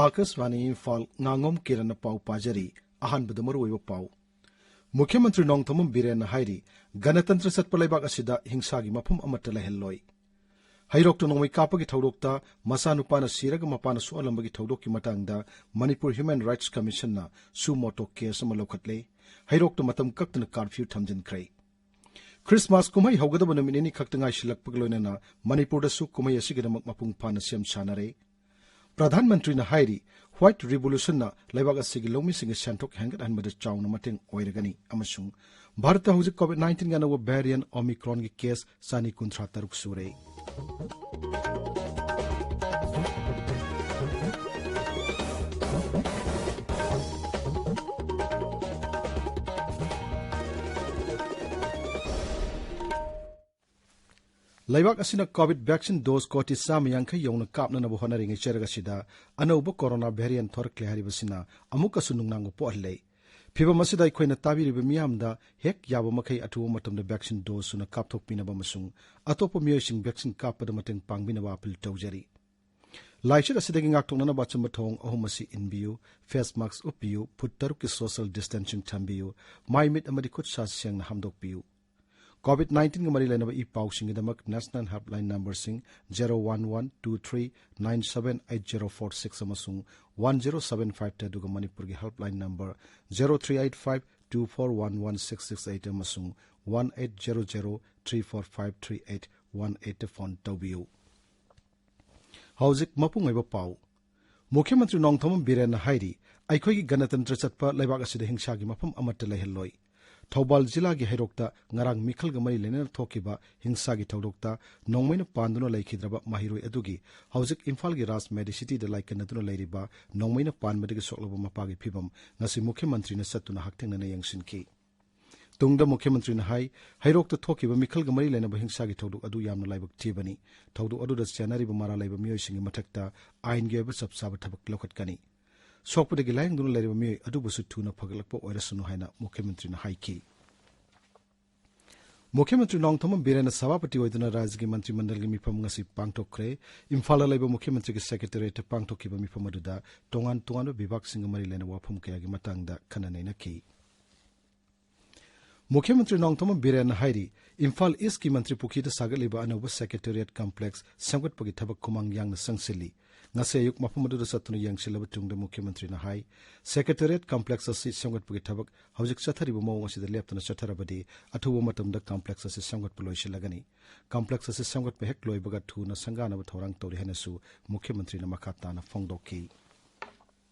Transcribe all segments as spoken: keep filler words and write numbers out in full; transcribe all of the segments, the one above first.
ꯑꯥꯀꯥꯁꯕꯥꯅꯤ ꯏꯝꯐꯥꯜ, ꯉꯥꯉꯣꯝ ꯀꯤꯔꯟꯅ ꯄꯥꯎ ꯄꯥꯖꯔꯤ꯫ ꯑꯍꯥꯟꯕꯗ ꯃꯔꯨꯑꯣꯏꯕ ꯄꯥꯎ꯫ ꯃꯨꯈ꯭ꯌ ꯃꯟꯇ꯭ꯔꯤ ꯅꯣꯡꯊꯣꯝꯕꯝ ꯕꯤꯔꯦꯟꯅ ꯍꯥꯏꯔꯤ, ꯒꯅꯇꯟꯇ꯭ꯔ ꯆꯠꯄ ꯂꯩꯕꯥꯛ ꯑꯁꯤꯗ ꯍꯤꯡꯁꯥꯒꯤ ꯃꯐꯝ ꯑꯃꯠꯇ ꯂꯩꯍꯜꯂꯣꯏ꯫ ꯍꯩꯔꯣꯛꯇ ꯅꯣꯡꯃꯩ ꯀꯥꯞꯄꯒꯤ ꯊꯧꯗꯣꯛꯇ ꯃꯆꯥꯅꯨꯄꯥꯅ ꯁꯤꯔꯒ ꯃꯄꯥꯅ ꯁꯣꯛꯍꯜꯂꯝꯕꯒꯤ ꯊꯧꯗꯣꯛꯀꯤ ꯃꯇꯥꯡꯗ ꯃꯅꯤꯄꯨꯔ ꯍ꯭ꯌꯨꯃꯦꯟ ꯔꯥꯏꯠꯁ ꯀꯃꯤꯁꯟꯅ ꯁꯨ ꯃꯣꯇꯣ ꯀꯦꯁ ꯑꯃ ꯂꯧꯈꯠꯂꯦ꯫ ꯍꯩꯔꯣꯛꯇ ꯃꯇꯝ ꯀꯛꯇꯅ ꯀꯥꯔꯐ꯭ꯌꯨ ꯊꯝꯖꯤꯟꯈ꯭ꯔꯦ꯫ ꯈ꯭ꯔꯤꯁꯃꯥꯁ ꯀꯨꯝꯍꯩ ꯍꯧꯒꯗꯕ ꯅꯨꯃꯤꯠ ꯅꯤꯅꯤ ꯈꯛꯇ ꯉꯥꯏꯁꯤꯜꯂꯛꯄꯒ ꯂꯣꯏꯅꯅ ꯃꯅꯤꯄꯨꯔꯗꯁꯨ ꯀꯨꯝꯍꯩ ꯑꯁꯤꯒꯤꯗꯃꯛ ꯃꯄꯨꯡ ꯐꯥꯅ ꯁꯦꯝ ꯁꯥꯅꯔꯦ꯫ ꯄ꯭ꯔꯙꯥꯟ ꯃꯟꯇ꯭ꯔꯤꯅ ꯍꯥꯏꯔꯤ, ꯋꯥꯏꯠ ꯔꯤꯚꯣꯂꯨꯁꯟꯅ ꯂꯩꯕꯥꯛ ꯑꯁꯤꯒꯤ ꯂꯧꯃꯤꯁꯤꯡꯒꯤ ꯁꯦꯟꯊꯣꯛ ꯍꯦꯟꯒꯠꯍꯟꯕꯗ ꯆꯥꯎꯅ ꯃꯇꯦꯡ ꯑꯣꯏꯔꯒꯅꯤ ꯑꯃꯁꯨꯡ ꯚꯥꯔꯠꯇ ꯍꯧꯖꯤꯛ ꯀꯣꯚꯤꯗ ꯅꯥꯏꯟꯇꯤꯟꯒꯤ ꯑꯅꯧꯕ ꯚꯦꯔꯤꯌꯟ ꯑꯣꯃꯤꯀ꯭ꯔꯣꯟꯒꯤ ꯀꯦꯁ ꯆꯥꯅꯤ ꯀꯨꯟꯊ꯭ꯔꯥ ꯇꯔꯨꯛ ꯁꯨꯔꯦ꯫ ꯂꯩꯕꯥꯛ ꯑꯁꯤꯅ ꯀꯣꯚꯤꯗ ꯚꯦꯛꯁꯤꯟ ꯗꯣꯁ ꯀꯣꯇꯤ ꯆꯥꯝꯃ ꯌꯥꯡꯈꯩ ꯌꯧꯅ ꯀꯥꯞꯅꯅꯕ ꯍꯣꯠꯅꯔꯤꯉꯩ ꯆꯩꯔꯛ ꯑꯁꯤꯗ ꯑꯅꯧꯕ ꯀꯣꯔꯣꯅꯥ ꯚꯦꯔꯤꯌꯟ ꯊꯣꯔꯛꯂꯦ ꯍꯥꯏꯔꯤꯕꯁꯤꯅ ꯑꯃꯨꯛꯀꯁꯨ ꯅꯨꯡꯅꯥꯡꯕ ꯄꯣꯛꯍꯜꯂꯦ꯫ ꯐꯤꯚꯝ ꯑꯁꯤꯗ ꯑꯩꯈꯣꯏꯅ ꯇꯥꯕꯤꯔꯤꯕ ꯃꯤꯌꯥꯝꯗ ꯍꯦꯛ ꯌꯥꯕ ꯃꯈꯩ ꯑꯊꯨꯕ ꯃꯇꯝꯗ ꯚꯦꯛꯁꯤꯟ ꯗꯣꯁ ꯁꯨꯅ ꯀꯥꯞꯊꯣꯛꯄꯤꯅꯕ ꯑꯃꯁꯨꯡ ꯑꯇꯣꯞꯄ ꯃꯤꯑꯣꯏꯁꯤꯡ ꯚꯦꯛꯁꯤꯟ ꯀꯥꯞꯄꯗ ꯃꯇꯦꯡ ꯄꯥꯡꯕꯤꯅꯕ ꯑꯄꯤꯜ ꯇꯧꯖꯔꯤ꯫ ꯂꯥꯏꯆꯠ ꯑꯁꯤꯗꯒꯤ ꯉꯥꯛꯊꯣꯛꯅꯅꯕ ꯑꯆꯨꯝꯕ ꯊꯧꯑꯣꯡ ꯑꯍꯨꯝ ꯑꯁꯤ ꯏꯟꯕꯤꯌꯨ: ꯐꯦꯁ ꯃꯥꯁꯛ ꯎꯞꯄꯤꯌꯨ, ꯐꯨꯠ ꯇꯔꯨꯛꯀꯤ ꯁꯣꯁꯤꯌꯦꯜ ꯗꯤꯁꯇꯦꯟꯁꯤꯡ ꯊꯝꯕꯤꯌꯨ, ꯃꯥꯏ ꯃꯤꯠ ꯑꯃꯗꯤ ꯈꯨꯠ ꯁꯥ ꯁꯦꯡꯅ ꯍꯥꯝꯗꯣꯛꯄꯤꯌꯨ꯫ ꯀꯣꯚꯤꯗ ꯅꯥꯏꯟꯇꯤꯟꯒ ꯃꯔꯤ ꯂꯩꯅꯕ ꯏ ꯄꯥꯎꯁꯤꯡꯒꯤꯗꯃꯛ ꯅꯦꯁꯅꯦꯜ ꯍꯦꯜꯞꯂꯥꯏꯟ ꯅꯝꯕꯔꯁꯤꯡ zero one one two three nine seven eight zero four six ꯑꯃꯁꯨꯡ ꯋꯥꯟ ꯖꯦꯔꯣ ꯁꯚꯦꯟ ꯐꯥꯏꯚꯇ, ꯑꯗꯨꯒ ꯃꯅꯤꯄꯨꯔꯒꯤ helpline number zero three eight five two four one one six six eight ꯑꯃꯁꯨꯡ one eight zero zero three four five three eight one ꯑꯩꯠꯇ phone ꯇꯧꯕꯤꯌꯨ꯫ ꯍꯧꯖꯤꯛ ꯃꯄꯨꯡ ꯑꯣꯏꯕ ꯄꯥꯎ꯫ ꯃꯨꯈ꯭ꯌ ꯃꯟꯇ꯭ꯔꯤ ꯅꯣꯡꯊꯣꯝꯕꯝ ꯕꯤꯔꯦꯟꯅ ꯍꯥꯏꯔꯤ, ꯑꯩꯈꯣꯏꯒꯤ ꯒꯅꯇꯟꯇ꯭ꯔ ꯆꯠꯄ ꯂꯩꯕꯥꯛ ꯑꯁꯤꯗ ꯍꯤꯡꯁꯥꯒꯤ ꯃꯐꯝ ꯑꯃꯠꯇ ꯂꯩꯍꯜꯂꯣꯏ꯫ ꯊꯧꯕꯥꯜ ꯖꯤꯂꯥꯒꯤ ꯍꯩꯔꯣꯛꯇ ꯉꯔꯥꯡ ꯃꯤꯈꯜꯒ ꯃꯔꯤ ꯂꯩꯅꯅ ꯊꯣꯛꯈꯤꯕ ꯍꯤꯡꯁꯥꯒꯤ ꯊꯧꯗꯣꯛꯇ ꯅꯣꯡꯃꯩꯅ ꯄꯥꯟꯗꯨꯅ ꯂꯩꯈꯤꯗ꯭ꯔꯕ ꯃꯍꯩꯔꯣꯏ ꯑꯗꯨꯒꯤ ꯍꯧꯖꯤꯛ ꯏꯝꯐꯥꯜꯒꯤ ꯔꯥꯖ ꯃꯦꯗꯤꯁꯤꯇꯤꯗ ꯂꯥꯏꯀꯠꯅꯗꯨꯅ ꯂꯩꯔꯤꯕ ꯅꯣꯡꯃꯩꯅ ꯄꯥꯟꯕꯗꯒꯤ ꯁꯣꯛꯂꯕ ꯃꯄꯥꯒꯤ ꯐꯤꯕꯝ ꯉꯁꯤ ꯃꯨꯈ꯭ꯌ ꯃꯟꯇ꯭ꯔꯤꯅ ꯆꯠꯇꯨꯅ ꯍꯛꯊꯦꯡꯅꯅ ꯌꯦꯡꯁꯤꯟꯈꯤ꯫ ꯇꯨꯡꯗ ꯃꯨꯈ꯭ꯌ ꯃꯟꯇ꯭ꯔꯤꯅ ꯍꯥꯏ, ꯍꯩꯔꯣꯛꯇ ꯊꯣꯛꯈꯤꯕ ꯃꯤꯈꯜꯒ ꯃꯔꯤ ꯂꯩꯅꯕ ꯍꯤꯡꯁꯥꯒꯤ ꯊꯧꯗꯣꯛ ꯑꯗꯨ ꯌꯥꯝꯅ ꯂꯥꯏꯕꯛ ꯊꯤꯕꯅꯤ꯫ ꯊꯧꯗꯣꯛ ꯑꯗꯨꯗ ꯆꯦꯟꯅꯔꯤꯕ ꯃꯔꯥꯜ ꯂꯩꯕ ꯃꯤꯑꯣꯏꯁꯤꯡꯒꯤ ꯃꯊꯛꯇ ꯑꯥꯏꯟꯒꯤ ꯑꯣꯏꯕ ꯆꯞ ꯆꯥꯕ ꯊꯕꯛ ꯂꯧꯈꯠꯀꯅꯤ꯫ ꯁꯣꯛꯄꯗꯒꯤ ꯂꯥꯌꯦꯡꯗꯨꯅ ꯂꯩꯔꯤꯕ ꯃꯤꯑꯣꯏ ꯑꯗꯨꯕꯨꯁꯨ ꯊꯨꯅ ꯐꯒꯠꯂꯛꯄ ꯑꯣꯏꯔꯁꯅꯨ ꯍꯥꯏꯅ ꯃꯨꯈ꯭ꯌ ꯃꯟꯇ꯭ꯔꯤꯅ ꯍꯥꯏꯈꯤ꯫ ꯃꯨꯈ꯭ꯌ ꯃꯟꯇ꯭ꯔꯤ ꯅꯣꯡꯊꯣꯝꯕꯝ ꯕꯤꯔꯦꯟꯅ ꯁꯚꯥꯄꯇꯤ ꯑꯣꯏꯗꯨꯅ ꯔꯥꯖ꯭ꯌꯒꯤ ꯃꯟꯇ꯭ꯔꯤ ꯃꯟꯗꯜꯒꯤ ꯃꯤꯐꯝ ꯉꯁꯤ ꯄꯥꯡꯊꯣꯛꯈ꯭ꯔꯦ꯫ ꯏꯝꯐꯥꯜꯗ ꯂꯩꯕ ꯃꯨꯈ꯭ꯌ ꯃꯟꯇ꯭ꯔꯤꯒꯤ ꯁꯦꯀ꯭ꯔꯦꯇꯦꯔꯤꯌꯦꯠꯇ ꯄꯥꯡꯊꯣꯛꯈꯤꯕ ꯃꯤꯐꯝ ꯑꯗꯨꯗ ꯇꯣꯉꯥꯟ ꯇꯣꯉꯥꯟꯕ ꯕꯤꯚꯥꯒꯁꯤꯡꯒ ꯃꯔꯤ ꯂꯩꯅꯕ ꯋꯥꯐꯝ ꯀꯌꯥꯒꯤ ꯃꯇꯥꯡꯗ ꯈꯟꯅ ꯅꯩꯅꯈꯤ꯫ ꯃꯨꯈ꯭ꯌ ꯃꯟꯇ꯭ꯔꯤ ꯅꯣꯡꯊꯣꯝꯕꯝ ꯕꯤꯔꯦꯟꯅ ꯍꯥꯏꯔꯤ, ꯏꯝꯐꯥꯜ ꯏꯁꯀꯤ ꯃꯟꯇ꯭ꯔꯤ ꯄꯨꯈ꯭ꯔꯤꯗ ꯁꯥꯒꯠꯂꯤꯕ ꯑꯅꯧꯕ ꯁꯦꯀ꯭ꯔꯦꯇꯦꯔꯤꯌꯦꯠ ꯀꯝꯄ꯭ꯂꯦꯛꯁ ꯁꯦꯝꯒꯠꯄꯒꯤ ꯊꯕꯛ ꯈꯨꯃꯥꯡ ꯌꯥꯡꯅ ꯆꯪꯁꯤꯜꯂꯤ꯫ ꯉꯁꯤ ꯑꯌꯨꯛ ꯃꯐꯝ ꯑꯗꯨꯗ ꯆꯠꯇꯨꯅ ꯌꯦꯡꯁꯤꯜꯂꯕ ꯇꯨꯡꯗ ꯃꯨꯈ꯭ꯌ ꯃꯟꯇ꯭ꯔꯤꯅ ꯍꯥꯏ, ꯁꯦꯀ꯭ꯔꯦꯇꯦꯔꯤꯌꯦꯠ ꯀꯝꯄ꯭ꯂꯦꯛꯁ ꯑꯁꯤ ꯁꯦꯝꯒꯠꯄꯒꯤ ꯊꯕꯛ ꯍꯧꯖꯤꯛ ꯆꯠꯊꯔꯤꯕ ꯃꯑꯣꯡ ꯑꯁꯤꯗ ꯂꯦꯞꯇꯅ ꯆꯠꯊꯔꯕꯗꯤ ꯑꯊꯨꯕ ꯃꯇꯝꯗ ꯀꯝꯄ꯭ꯂꯦꯛꯁ ꯑꯁꯤ ꯁꯦꯝꯒꯠꯄ ꯂꯣꯏꯁꯤꯜꯂꯒꯅꯤ꯫ ꯀꯝꯄ꯭ꯂꯦꯛꯁ ꯑꯁꯤ ꯁꯦꯝꯒꯠꯄ ꯍꯦꯛ ꯂꯣꯏꯕꯒ ꯊꯨꯅ ꯁꯪꯒꯥꯅꯕ ꯊꯧꯔꯥꯡ ꯇꯧꯔꯤ ꯍꯥꯏꯅꯁꯨ ꯃꯨꯈ꯭ꯌ ꯃꯟꯇ꯭ꯔꯤꯅ ꯃꯈꯥ ꯇꯥꯅ ꯐꯣꯡꯗꯣꯛꯈꯤ꯫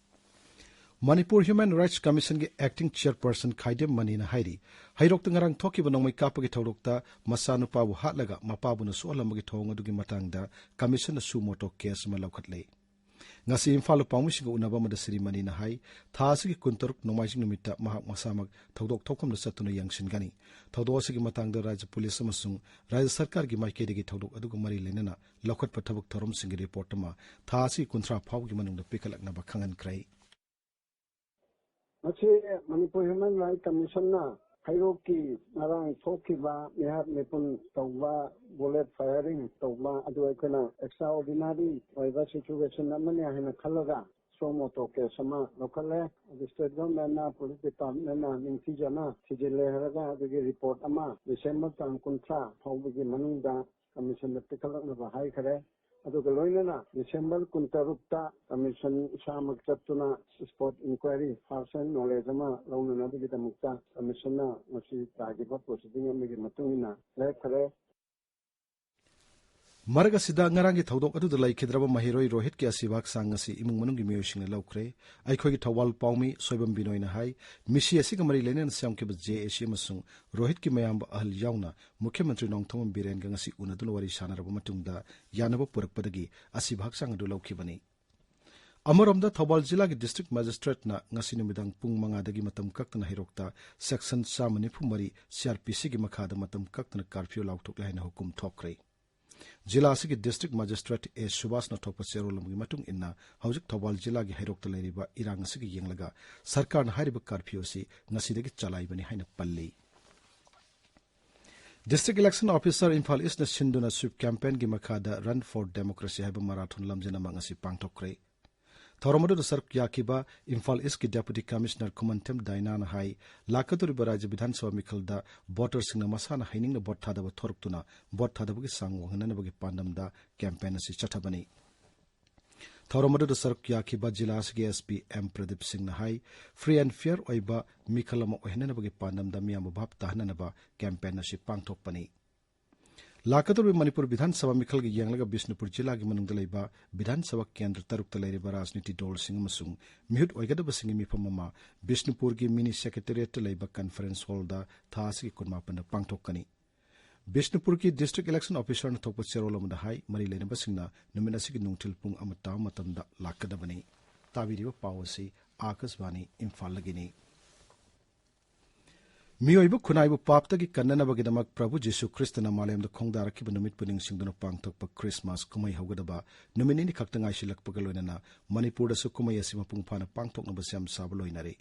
ꯃꯅꯤꯄꯨꯔ ꯍ꯭ꯌꯨꯃꯦꯟ ꯔꯥꯏꯠꯁ ꯀꯃꯤꯁꯟꯒꯤ ꯑꯦꯛꯇꯤꯡ ꯆꯤꯌꯔꯄꯔꯁꯟ ꯈꯥꯏꯗꯦꯝ ꯃꯅꯤꯅ ꯍꯥꯏꯔꯤ, ꯍꯩꯔꯣꯛꯇ ꯉꯔꯥꯡ ꯊꯣꯛꯈꯤꯕ ꯅꯣꯡꯃꯩ ꯀꯥꯞꯄꯒꯤ ꯊꯧꯗꯣꯛꯇ ꯃꯆꯥꯅꯨꯄꯥꯕꯨ ꯍꯥꯠꯂꯒ ꯃꯄꯥꯕꯨꯅ ꯁꯣꯛꯍꯜꯂꯝꯕꯒꯤ ꯊꯧꯑꯣꯡ ꯑꯗꯨꯒꯤ ꯃꯇꯥꯡꯗ ꯀꯃꯤꯁꯟꯅ ꯁꯨ ꯃꯣꯇꯣ ꯀꯦꯁ ꯑꯃ ꯂꯧꯈꯠꯂꯦ꯫ ꯉꯁꯤ ꯏꯝꯐꯥꯜꯗ ꯄꯥꯎꯃꯤꯁꯤꯡꯒ ꯎꯅꯕ ꯑꯃꯗ ꯁ꯭ꯔꯤ ꯃꯅꯤꯅ ꯍꯥꯏ, ꯊꯥ ꯑꯁꯤꯒꯤ ꯀꯨꯟꯇꯔꯨꯛ ꯅꯣꯡꯃꯥꯏꯖꯤꯡ ꯅꯨꯃꯤꯠꯇ ꯃꯍꯥꯛ ꯃꯁꯥꯃꯛ ꯊꯧꯗꯣꯛ ꯊꯣꯛꯐꯝꯗ ꯆꯠꯇꯨꯅ ꯌꯦꯡꯁꯤꯟꯒꯅꯤ꯫ ꯊꯧꯗꯣꯛ ꯑꯁꯤꯒꯤ ꯃꯇꯥꯡꯗ ꯔꯥꯖ꯭ꯌ ꯄꯨꯂꯤꯁ ꯑꯃꯁꯨꯡ ꯔꯥꯖ꯭ꯌ ꯁꯔꯀꯥꯔꯒꯤ ꯃꯥꯏꯀꯩꯗꯒꯤ ꯊꯧꯗꯣꯛ ꯑꯗꯨꯒ ꯃꯔꯤ ꯂꯩꯅꯅ ꯂꯧꯈꯠꯄ ꯊꯕꯛ ꯊꯧꯔꯝꯁꯤꯡꯒꯤ ꯔꯤꯄꯣꯔꯠ ꯑꯃ ꯊꯥ ꯑꯁꯤꯒꯤ ꯀꯨꯟꯊ꯭ꯔꯥ ꯐꯥꯎꯕꯒꯤ ꯃꯅꯨꯡꯗ ꯄꯤꯈꯠꯂꯛꯅꯕ ꯈꯪꯍꯟꯈ꯭ꯔꯦ꯫ ꯃꯁꯤ ꯃꯅꯤꯄꯨꯔ ꯍ꯭ꯌꯨꯃꯦꯟ ꯔꯥꯏꯠ ꯀꯃꯤꯁꯟꯅ ꯍꯩꯔꯣꯛꯀꯤ ꯉꯔꯥꯡ ꯊꯣꯛꯈꯤꯕ ꯃꯤꯍꯥꯠ ꯃꯤꯄꯨꯟ ꯇꯧꯕ, ꯕꯨꯂꯦꯠ ꯐꯥꯌꯔꯤꯡ ꯇꯧꯕ ꯑꯗꯨ ꯑꯩꯈꯣꯏꯅ ꯑꯦꯛꯁꯇ꯭ꯔꯥ ꯑꯣꯔꯗꯤꯅꯔꯤ ꯑꯣꯏꯕ ꯁꯤꯆꯨꯋꯦꯁꯟ ꯑꯃꯅꯤ ꯍꯥꯏꯅ ꯈꯜꯂꯒ ꯁꯨ ꯃꯣꯇꯣ ꯀꯦꯁ ꯑꯃ ꯂꯧꯈꯠꯂꯦ꯫ ꯑꯗꯨ ꯁ꯭ꯇꯦꯠ ꯒꯚꯔꯟꯃꯦꯟꯠꯅ, ꯄꯨꯂꯤꯁ ꯗꯤꯄꯥꯔꯠꯃꯦꯟꯠꯅ ꯅꯤꯡꯊꯤꯖꯅ ꯊꯤꯖꯤꯜꯂꯦ ꯍꯥꯏꯔꯒ ꯑꯗꯨꯒꯤ ꯔꯤꯄꯣꯔꯠ ꯑꯃ ꯗꯤꯁꯦꯝꯕꯔ ꯇꯥꯡ ꯀꯨꯟꯊ꯭ꯔꯥ ꯐꯥꯎꯕꯒꯤ ꯃꯅꯨꯡꯗ ꯀꯃꯤꯁꯟꯗ ꯄꯤꯈꯠꯂꯛꯅꯕ ꯍꯥꯏꯈꯔꯦ꯫ ꯑꯗꯨꯒ ꯂꯣꯏꯅꯅ ꯗꯤꯁꯦꯝꯕꯔ ꯀꯨꯟꯇꯔꯨꯛꯇ ꯀꯃꯤꯁꯟ ꯏꯁꯥꯃꯛ ꯆꯠꯇꯨꯅ spot enquiry, first hand knowledge ꯑꯃ ꯂꯧꯅꯅꯕꯒꯤꯗꯃꯛꯇ ꯀꯃꯤꯁꯟꯅ ꯉꯁꯤ ꯇꯥꯈꯤꯕ ꯄ꯭ꯔꯣꯁꯤꯗꯤꯡ ꯑꯃꯒꯤ ꯃꯇꯨꯡ ꯏꯟꯅ ꯂꯦꯞꯈꯔꯦ꯫ ꯃꯔꯛ ꯑꯁꯤꯗ, ꯉꯔꯥꯡꯒꯤ ꯊꯧꯗꯣꯛ ꯑꯗꯨꯗ ꯂꯩꯈꯤꯗ꯭ꯔꯕ ꯃꯍꯩꯔꯣꯏ ꯔꯣꯍꯤꯠꯀꯤ ꯑꯁꯤꯕ ꯍꯛꯆꯥꯡ ꯉꯁꯤ ꯏꯃꯨꯡ ꯃꯅꯨꯡꯒꯤ ꯃꯤꯑꯣꯏꯁꯤꯡꯅ ꯂꯧꯈ꯭ꯔꯦ꯫ ꯑꯩꯈꯣꯏꯒꯤ ꯊꯧꯕꯥꯜ ꯄꯥꯎꯃꯤ ꯁꯣꯏꯕꯝ ꯕꯤꯅꯣꯏꯅ ꯍꯥꯏ, ꯃꯤꯁꯤ ꯑꯁꯤꯒ ꯃꯔꯤ ꯂꯩꯅꯅ ꯁꯦꯝꯈꯤꯕ ꯖꯦ ꯑꯦ ꯁꯤ ꯑꯃꯁꯨꯡ ꯔꯣꯍꯤꯠꯀꯤ ꯃꯌꯥꯝꯕ ꯑꯍꯜ ꯌꯥꯎꯅ ꯃꯨꯈ꯭ꯌ ꯃꯟꯇ꯭ꯔꯤ ꯅꯣꯡꯊꯣꯝꯕꯝ ꯕꯤꯔꯦꯟꯒ ꯉꯁꯤ ꯎꯅꯗꯨꯅ ꯋꯥꯔꯤ ꯁꯥꯟꯅꯔꯕ ꯃꯇꯨꯡꯗ ꯌꯥꯅꯕ ꯄꯨꯔꯛꯄꯗꯒꯤ ꯑꯁꯤꯕ ꯍꯛꯆꯥꯡ ꯑꯗꯨ ꯂꯧꯈꯤꯕꯅꯤ꯫ ꯑꯃꯔꯣꯝꯗ, ꯊꯧꯕꯥꯜ ꯖꯤꯂꯥꯒꯤ ꯗꯤꯁꯇ꯭ꯔꯤꯛ ꯃꯦꯖꯤꯁꯇ꯭ꯔꯦꯠꯅ ꯉꯁꯤ ꯅꯨꯃꯤꯗꯥꯡ ꯄꯨꯡ ꯃꯉꯥꯗꯒꯤ ꯃꯇꯝ ꯀꯛꯇꯅ ꯍꯩꯔꯣꯛꯇ ꯁꯦꯛꯁꯟ ꯆꯥꯝꯃ ꯅꯤꯐꯨ ꯃꯔꯤ ꯁꯤ ꯑꯥꯔ ꯄꯤ ꯁꯤꯒꯤ ꯃꯈꯥꯗ ꯃꯇꯝ ꯀꯛꯇꯅ ꯀꯥꯔꯐ꯭ꯌꯨ ꯂꯥꯎꯊꯣꯛꯂꯦ ꯍꯥꯏꯅ ꯍꯨꯀꯨꯝ ꯊꯣꯛꯈ꯭ꯔꯦ꯫ ꯖꯤꯂꯥ ꯑꯁꯤꯒꯤ ꯗꯤꯁꯇ꯭ꯔꯤꯛ ꯃꯦꯖꯤꯁꯇ꯭ꯔꯦꯠ ꯑꯦ ꯁꯨꯕꯥꯁꯅ ꯊꯣꯛꯄ ꯆꯦꯔꯣꯜ ꯑꯃꯒꯤ ꯃꯇꯨꯡ ꯏꯟꯅ, ꯍꯧꯖꯤꯛ ꯊꯧꯕꯥꯜ ꯖꯤꯂꯥꯒꯤ ꯍꯩꯔꯣꯛꯇ ꯂꯩꯔꯤꯕ ꯏꯔꯥꯡ ꯑꯁꯤꯒꯤ ꯌꯦꯡꯂꯒ ꯁꯔꯀꯥꯔꯅ ꯍꯥꯏꯔꯤꯕ ꯀꯥꯔꯐ꯭ꯌꯨ ꯑꯁꯤ ꯉꯁꯤꯗꯒꯤ ꯆꯂꯥꯏꯕꯅꯤ ꯍꯥꯏꯅ ꯄꯜꯂꯤ꯫ ꯗꯤꯁꯇ꯭ꯔꯤꯛ ꯏꯂꯦꯛꯁꯟ ꯑꯣꯐꯤꯁꯥꯔ ꯏꯝꯐꯥꯜ ꯏꯁꯅ ꯁꯤꯟꯗꯨꯅ ꯁ꯭ꯋꯤꯞ ꯀꯦꯝꯄꯦꯟꯒꯤ ꯃꯈꯥꯗ ꯔꯟ ꯐꯣꯔ ꯗꯦꯃꯣꯀ꯭ꯔꯦꯁꯤ ꯍꯥꯏꯕ ꯃꯔꯥꯊꯣꯟ ꯂꯝꯖꯦꯟ ꯑꯃ ꯉꯁꯤ ꯄꯥꯡꯊꯣꯛꯈ꯭ꯔꯦ꯫ ꯊꯧꯔꯝ ꯑꯗꯨꯗ ꯁꯔꯨꯛ ꯌꯥꯈꯤꯕ ꯏꯝꯐꯥꯜ ꯏꯁꯀꯤ ꯗꯦꯄꯨꯇꯤ ꯀꯃꯤꯁꯅꯔ ꯈꯨꯃꯟꯊꯦꯝ ꯗꯥꯏꯅꯥꯅ ꯍꯥꯏ, ꯂꯥꯛꯀꯗꯧꯔꯤꯕ ꯔꯥꯖ꯭ꯌ ꯕꯤꯙꯥꯟ ꯁꯚꯥ ꯃꯤꯈꯜꯗ ꯚꯣꯇꯔꯁꯤꯡꯅ ꯃꯁꯥꯅ ꯍꯩꯅꯤꯡꯅ ꯚꯣꯠ ꯊꯥꯗꯕ ꯊꯣꯔꯛꯇꯨꯅ ꯚꯣꯠ ꯊꯥꯗꯕꯒꯤ ꯆꯥꯡ ꯋꯥꯡꯍꯟꯅꯅꯕꯒꯤ ꯄꯥꯟꯗꯝꯗ ꯀꯦꯝꯄꯦꯟ ꯑꯁꯤ ꯆꯠꯊꯕꯅꯤ꯫ ꯊꯧꯔꯝ ꯑꯗꯨꯗ ꯁꯔꯨꯛ ꯌꯥꯈꯤꯕ ꯖꯤꯂꯥ ꯑꯁꯤꯒꯤ ꯑꯦꯁ ꯄꯤ ꯑꯦꯝ ꯄ꯭ꯔꯗꯤꯞ ꯁꯤꯡꯅ ꯍꯥꯏ, ꯐ꯭ꯔꯤ ꯑꯦꯟ ꯐꯤꯌꯔ ꯑꯣꯏꯕ ꯃꯤꯈꯜ ꯑꯃ ꯑꯣꯏꯍꯟꯅꯅꯕꯒꯤ ꯄꯥꯟꯗꯝꯗ ꯃꯤꯌꯥꯝꯕꯨ ꯚꯥꯞ ꯇꯥꯍꯟꯅꯅꯕ ꯀꯦꯝꯄꯦꯟ ꯑꯁꯤ ꯄꯥꯡꯊꯣꯛꯄꯅꯤ꯫ ꯂꯥꯛꯀꯗꯧꯔꯤꯕ ꯃꯅꯤꯄꯨꯔ ꯕꯤꯙꯥꯟ ꯁꯚꯥ ꯃꯤꯈꯜꯒꯤ ꯌꯦꯡꯂꯒ ꯕꯤꯁꯅꯨꯄꯨꯔ ꯖꯤꯂꯥꯒꯤ ꯃꯅꯨꯡꯗ ꯂꯩꯕ ꯕꯤꯙꯥꯟ ꯁꯚꯥ ꯀꯦꯟꯗ꯭ꯔ ꯇꯔꯨꯛꯇ ꯂꯩꯔꯤꯕ ꯔꯥꯖꯅꯤꯇꯤ ꯗꯣꯜꯁꯤꯡ ꯑꯃꯁꯨꯡ ꯃꯤꯍꯨꯠ ꯑꯣꯏꯒꯗꯕꯁꯤꯡꯒꯤ ꯃꯤꯐꯝ ꯑꯃ ꯕꯤꯁꯅꯨꯄꯨꯔꯒꯤ ꯃꯤꯅꯤ ꯁꯦꯀ꯭ꯔꯦꯇꯦꯔꯤꯌꯦꯠꯇ ꯂꯩꯕ ꯀꯟꯐꯔꯦꯟꯁ ꯍꯣꯜꯗ ꯊꯥ ꯑꯁꯤꯒꯤ ꯀꯨꯟꯃꯥꯄꯟꯗ ꯄꯥꯡꯊꯣꯛꯀꯅꯤ꯫ ꯕꯤꯁꯅꯨꯄꯨꯔꯒꯤ ꯗꯤꯁꯇ꯭ꯔꯤꯛ ꯏꯂꯦꯛꯁꯟ ꯑꯣꯐꯤꯁꯥꯔꯅ ꯊꯣꯛꯄ ꯆꯦꯔꯣꯜ ꯑꯃꯗ ꯍꯥꯏ, ꯃꯔꯤ ꯂꯩꯅꯕꯁꯤꯡꯅ ꯅꯨꯃꯤꯠ ꯑꯁꯤꯒꯤ ꯅꯨꯡꯊꯤꯜ ꯄꯨꯡ ꯑꯃ ꯇꯥꯕ ꯃꯇꯝꯗ ꯂꯥꯛꯀꯗꯕꯅꯤ꯫ ꯇꯥꯕꯤꯔꯤꯕ ꯄꯥꯎ ꯑꯁꯤ ꯑꯥꯀꯥꯁꯕꯥꯅꯤ ꯏꯝꯐꯥꯜꯗꯒꯤꯅꯤ꯫ ꯃꯤꯑꯣꯏꯕ ꯈꯨꯟꯅꯥꯏꯕꯨ ꯄꯥꯞꯇꯒꯤ ꯀꯟꯅꯅꯕꯒꯤꯗꯃꯛ ꯄ꯭ꯔꯚꯨ ꯖꯤꯁꯨ ꯈ꯭ꯔꯤꯁꯇꯅ ꯃꯥꯂꯦꯝꯗ ꯈꯣꯡꯗꯥꯔꯛꯈꯤꯕ ꯅꯨꯃꯤꯠꯄꯨ ꯅꯤꯡꯁꯤꯡꯗꯨꯅ ꯄꯥꯡꯊꯣꯛꯄ ꯈ꯭ꯔꯤꯁꯃꯥꯁ ꯀꯨꯝꯍꯩ ꯍꯧꯒꯗꯕ ꯅꯨꯃꯤꯠ ꯅꯤꯅꯤ ꯈꯛꯇ ꯉꯥꯏꯁꯤꯜꯂꯛꯄꯒ ꯂꯣꯏꯅꯅ ꯃꯅꯤꯄꯨꯔꯗꯁꯨ ꯀꯨꯝꯍꯩ ꯑꯁꯤ ꯃꯄꯨꯡ ꯐꯥꯅ ꯄꯥꯡꯊꯣꯛꯅꯕ ꯁꯦꯝ ꯁꯥꯕ ꯂꯣꯏꯅꯔꯦ꯫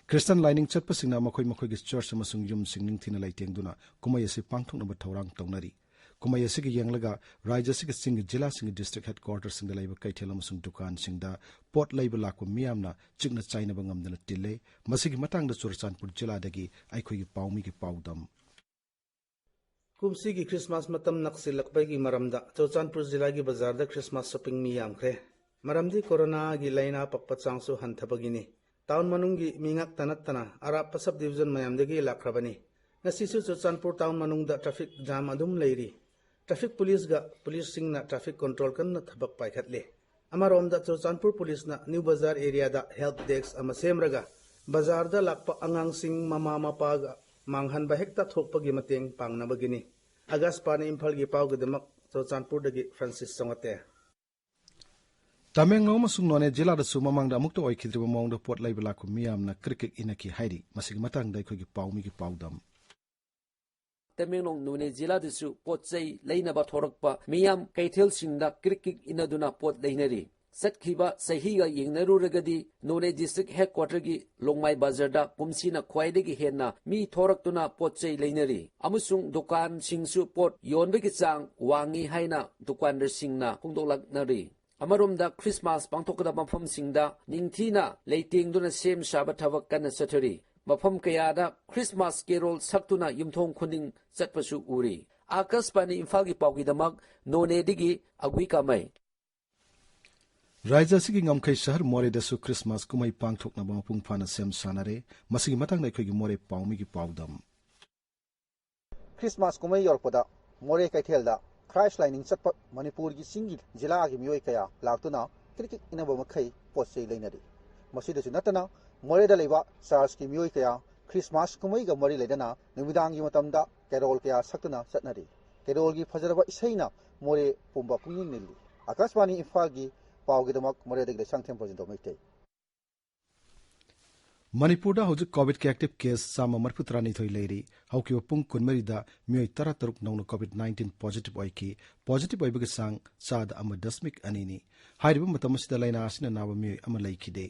ꯈ꯭ꯔꯤꯁꯇꯟ ꯂꯥꯏꯅꯤꯡ ꯆꯠꯄꯁꯤꯡꯅ ꯃꯈꯣꯏ ꯃꯈꯣꯏꯒꯤ ꯆꯔꯆ ꯑꯃꯁꯨꯡ ꯌꯨꯝꯁꯤꯡ ꯅꯤꯡꯊꯤꯅ ꯂꯩꯇꯦꯡꯗꯨꯅ ꯀꯨꯝꯍꯩ ꯑꯁꯤ ꯄꯥꯡꯊꯣꯛꯅꯕ ꯊꯧꯔꯥꯡ ꯇꯧꯅꯔꯤ꯫ ꯀꯨꯝꯍꯩ ꯑꯁꯤꯒ ꯌꯦꯡꯂꯒ ꯔꯥꯖ꯭ꯌ ꯑꯁꯤꯒꯤ ꯆꯤꯡꯒꯤ ꯖꯤꯂꯥꯁꯤꯡꯒꯤ ꯗꯤꯁꯇ꯭ꯔꯤꯛ ꯍꯦꯗꯀ꯭ꯋꯥꯇꯔꯁꯤꯡꯗ ꯂꯩꯕ ꯀꯩꯊꯦꯜ ꯑꯃꯁꯨꯡ ꯗꯨꯀꯥꯟꯁꯤꯡꯗ ꯄꯣꯠ ꯂꯩꯕ ꯂꯥꯛꯄ ꯃꯤꯌꯥꯝꯅ ꯆꯤꯛꯅ ꯆꯥꯏꯅꯕ ꯉꯝꯗꯅ ꯇꯤꯜꯂꯦ꯫ ꯃꯁꯤꯒꯤ ꯃꯇꯥꯡꯗ ꯆꯨꯔꯆꯥꯟꯄꯨꯔ ꯖꯤꯂꯥꯗꯒꯤ ꯑꯩꯈꯣꯏꯒꯤ ꯄꯥꯎꯃꯤꯒꯤ ꯄꯥꯎꯗꯝ꯫ ꯀꯨꯝꯁꯤꯒꯤ ꯈ꯭ꯔꯤꯁꯃꯥꯁ ꯃꯇꯝ ꯅꯛꯁꯤꯜꯂꯛꯄꯒꯤ ꯃꯔꯝꯗ ꯆꯨꯔꯆꯥꯟꯄꯨꯔ ꯖꯤꯂꯥꯒꯤ ꯕꯖꯥꯔꯗ ꯈ꯭ꯔꯤꯁꯃꯥꯁ ꯁꯣꯄꯤꯡ ꯃꯤ ꯌꯥꯝꯈ꯭ꯔꯦ꯫ ꯃꯔꯝꯗꯤ ꯀꯣꯔꯣꯅꯥꯒꯤ ꯂꯥꯏꯅꯥ ꯄꯛꯄ ꯆꯥꯡꯁꯨ ꯍꯟꯊꯕꯒꯤꯅꯤ꯫ ꯇꯥꯎꯟ ꯃꯅꯨꯡꯒꯤ ꯃꯤ ꯉꯥꯛꯇ ꯅꯠꯇꯅ ꯑꯔꯥꯞꯄ ꯁꯕ ꯗꯤꯕꯤꯖꯟ ꯃꯌꯥꯝꯗꯒꯤ ꯂꯥꯛꯈ꯭ꯔꯕꯅꯤ꯫ ꯉꯁꯤꯁꯨ ꯆꯨꯔꯆꯥꯟꯄꯨꯔ ꯇꯥꯎꯟ ꯃꯅꯨꯡꯗ ꯇ꯭ꯔꯥꯐꯤꯛ ꯖꯥꯝ ꯑꯗꯨꯝ ꯂꯩꯔꯤ꯫ ꯇ꯭ꯔꯥꯐꯤꯛ ꯄꯨꯂꯤꯁꯒ ꯄꯨꯂꯤꯁꯁꯤꯡꯅ ꯇ꯭ꯔꯥꯐꯤꯛ ꯀꯟꯇ꯭ꯔꯣꯜ ꯀꯟꯅ ꯊꯕꯛ ꯄꯥꯏꯈꯠꯂꯤ꯫ ꯑꯃꯔꯣꯝꯗ ꯆꯨꯔꯆꯥꯟꯄꯨꯔ ꯄꯨꯂꯤꯁꯅ ꯅ꯭ꯌꯨ ꯕꯖꯥꯔ ꯑꯦꯔꯤꯌꯥꯗ ꯍꯦꯜꯞ ꯗꯦꯁ꯭ꯛ ꯑꯃ ꯁꯦꯝꯔꯒ ꯕꯖꯥꯔꯗ ꯂꯥꯛꯄ ꯑꯉꯥꯡꯁꯤꯡ ꯃꯃꯥ ꯃꯄꯥꯒ ꯃꯥꯡꯍꯟꯕ ꯍꯦꯛꯇ ꯊꯣꯛꯄꯒꯤ ꯃꯇꯦꯡ ꯄꯥꯡꯅꯕꯒꯤꯅꯤ꯫ ꯑꯥꯀꯥꯁꯕꯥꯅꯤ ꯏꯝꯐꯥꯜꯒꯤ ꯄꯥꯎꯒꯤꯗꯃꯛ ꯆꯨꯔꯆꯥꯟꯄꯨꯔꯗꯒꯤ ꯐ꯭ꯔꯥꯟꯁꯤꯁ ꯆꯣꯉꯥꯇꯦ꯫ ꯇꯃꯦꯡꯂꯣꯡ ꯑꯃꯁꯨꯡ ꯅꯣꯅꯦ ꯖꯤꯂꯥꯗꯁꯨ ꯃꯃꯥꯡꯗ ꯑꯃꯨꯛꯇ ꯑꯣꯏꯈꯤꯗ꯭ꯔꯤꯕ ꯃꯑꯣꯡꯗ ꯄꯣꯠ ꯂꯩꯕ ꯂꯥꯛꯄ ꯃꯤꯌꯥꯝꯅ ꯀ꯭ꯔꯤꯛ ꯀ꯭ꯔꯤꯛ ꯏꯟꯅꯈꯤ ꯍꯥꯏꯔꯤ꯫ ꯃꯁꯤꯒꯤ ꯃꯇꯥꯡꯗ ꯑꯩꯈꯣꯏꯒꯤ ꯄꯥꯎꯃꯤꯒꯤ ꯄꯥꯎꯗꯝ꯫ ꯇꯃꯦꯡꯂꯣꯡ ꯅꯣꯅꯦ ꯖꯤꯂꯥꯗꯁꯨ ꯄꯣꯠ ꯆꯩ ꯂꯩꯅꯕ ꯊꯣꯔꯛꯄ ꯃꯤꯌꯥꯝ ꯀꯩꯊꯦꯜꯁꯤꯡꯗ ꯀ꯭ꯔꯤꯛ ꯀ꯭ꯔꯤꯛ ꯏꯟꯅꯗꯨꯅ ꯄꯣꯠ ꯂꯩꯅꯔꯤ꯫ ꯆꯠꯈꯤꯕ ꯆꯍꯤꯒ ꯌꯦꯡꯅꯔꯨꯔꯒꯗꯤ ꯅꯣꯅꯦ district headquarterꯒꯤ ꯂꯣꯡꯃꯥꯏ ꯕꯖꯥꯔꯗ ꯀꯨꯝꯁꯤꯅ ꯈ꯭ꯋꯥꯏꯗꯒꯤ ꯍꯦꯟꯅ ꯃꯤ ꯊꯣꯔꯛꯇꯨꯅ ꯄꯣꯠ ꯆꯩ ꯂꯩꯅꯔꯤ ꯑꯃꯁꯨꯡ ꯗꯨꯀꯥꯟꯁꯤꯡꯁꯨ ꯄꯣꯠ ꯌꯣꯟꯕꯒꯤ ꯆꯥꯡ ꯋꯥꯡꯉꯤ ꯍꯥꯏꯅ ꯗꯨꯀꯥꯟꯗꯥꯔꯁꯤꯡꯅ ꯐꯣꯡꯗꯣꯛꯂꯛꯅꯔꯤ꯫ ꯑꯃꯔꯣꯝꯗ ꯈ꯭ꯔꯤꯁꯃꯥꯁ ꯄꯥꯡꯊꯣꯛꯀꯗꯕ ꯃꯐꯝꯁꯤꯡꯗ ꯅꯤꯡꯊꯤꯅ ꯂꯩꯇꯦꯡꯗꯨꯅ ꯁꯦꯝ ꯁꯥꯕ ꯊꯕꯛ ꯀꯟꯅ ꯆꯠꯊꯔꯤ꯫ ꯃꯐꯝ ꯀꯌꯥꯗ ꯈ꯭ꯔꯤꯁꯃꯥꯁ ꯀꯦꯔꯣꯜ ꯁꯛꯇꯨꯅ ꯌꯨꯝꯊꯣꯡ ꯈꯨꯗꯤꯡ ꯆꯠꯄꯁꯨ ꯎꯔꯤ꯫ ꯑꯥꯀꯥꯁꯕꯥꯅꯤ ꯏꯝꯐꯥꯜꯒꯤ ꯄꯥꯎꯒꯤꯗꯃꯛ ꯅꯣꯅꯦꯗꯒꯤ ꯑꯒꯨꯏ ꯀꯥꯃꯩ꯫ ꯔꯥꯖ꯭ꯌ ꯑꯁꯤꯒꯤ ꯉꯝꯈꯩ ꯁꯍꯔ ꯃꯣꯔꯦꯗꯁꯨ ꯈ꯭ꯔꯤꯁꯃꯥꯁ ꯀꯨꯝꯍꯩ ꯄꯥꯡꯊꯣꯛꯅꯕ ꯃꯄꯨꯡ ꯐꯥꯅ ꯁꯦꯝ ꯁꯥꯅꯔꯦ꯫ ꯃꯁꯤꯒꯤ ꯃꯇꯥꯡꯗ ꯑꯩꯈꯣꯏꯒꯤ ꯃꯣꯔꯦ ꯄꯥꯎꯃꯤꯒꯤ ꯄꯥꯎꯗꯝ꯫ ꯈ꯭ꯔꯤꯁꯃꯥꯁ ꯀꯨꯝꯍꯩ ꯌꯧꯔꯛꯄꯗ ꯃꯣꯔꯦ ꯀꯩꯊꯦꯜꯗ ꯈ꯭ꯔꯥꯏꯁ ꯂꯥꯏꯅꯤꯡ ꯆꯠꯄ ꯃꯅꯤꯄꯨꯔꯒꯤ ꯆꯤꯡꯒꯤ ꯖꯤꯂꯥꯒꯤ ꯃꯤꯑꯣꯏ ꯀꯌꯥ ꯂꯥꯛꯇꯨꯅ ꯀ꯭ꯔꯤꯛ ꯀ꯭ꯔꯤꯛ ꯏꯟꯅꯕ ꯃꯈꯩ ꯄꯣꯠ ꯆꯩ ꯂꯩꯅꯔꯤ꯫ ꯃꯁꯤꯗꯁꯨ ꯅꯠꯇꯅ ꯃꯣꯔꯦꯗ ꯂꯩꯕ ꯆꯔꯆꯀꯤ ꯃꯤꯑꯣꯏ ꯀꯌꯥ ꯈ꯭ꯔꯤꯁꯃꯥꯁ ꯀꯨꯝꯍꯩꯒ ꯃꯔꯤ ꯂꯩꯅꯅ ꯅꯨꯃꯤꯗꯥꯡꯒꯤ ꯃꯇꯝꯗ ꯀꯦꯔꯣꯜ ꯀꯌꯥ ꯁꯛꯇꯨꯅ ꯆꯠꯅꯔꯤ꯫ ꯀꯦꯔꯣꯜꯒꯤ ꯐꯖꯔꯕ ꯏꯁꯩꯅ ꯃꯣꯔꯦ ꯄꯨꯝꯕ ꯄꯨꯛꯅꯤꯡ ꯅꯤꯜꯂꯤ꯫ ꯑꯥꯀꯥꯁꯕꯥꯅꯤ ꯏꯝꯐꯥꯜꯒꯤ ꯄꯥꯎꯒꯤꯗꯃꯛ ꯃꯣꯔꯦꯗꯒꯤ ꯂꯩꯁꯥꯡꯊꯦꯝ ꯕ꯭ꯔꯖꯦꯟꯗ꯭ꯔꯣ ꯃꯩꯇꯩ꯫ ꯃꯅꯤꯄꯨꯔꯗ ꯍꯧꯖꯤꯛ ꯀꯣꯚꯤꯗꯀꯤ ꯑꯦꯛꯇꯤꯚ ꯀꯦꯁ ꯆꯥꯝꯃ ꯃꯔꯤꯐꯨ ꯇꯔꯥꯅꯤꯊꯣꯏ ꯂꯩꯔꯤ꯫ ꯍꯧꯈꯤꯕ ꯄꯨꯡ ꯀꯨꯟꯃꯔꯤꯗ ꯃꯤꯑꯣꯏ ꯇꯔꯥꯇꯔꯨꯛ ꯅꯧꯅ ꯀꯣꯚꯤꯗ ꯅꯥꯏꯟꯇꯤꯟ ꯄꯣꯖꯤꯇꯤꯚ ꯑꯣꯏꯈꯤ꯫ ꯄꯣꯖꯤꯇꯤꯚ ꯑꯣꯏꯕꯒꯤ ꯆꯥꯡ ꯆꯥꯗ ꯑꯃ ꯗꯁꯃꯤꯛ ꯑꯅꯤꯅꯤ꯫ ꯍꯥꯏꯔꯤꯕ ꯃꯇꯝ ꯑꯁꯤꯗ ꯂꯥꯏꯅꯥ ꯑꯁꯤꯅ ꯅꯥꯕ ꯃꯤꯑꯣꯏ ꯑꯃ ꯂꯩꯈꯤꯗꯦ꯫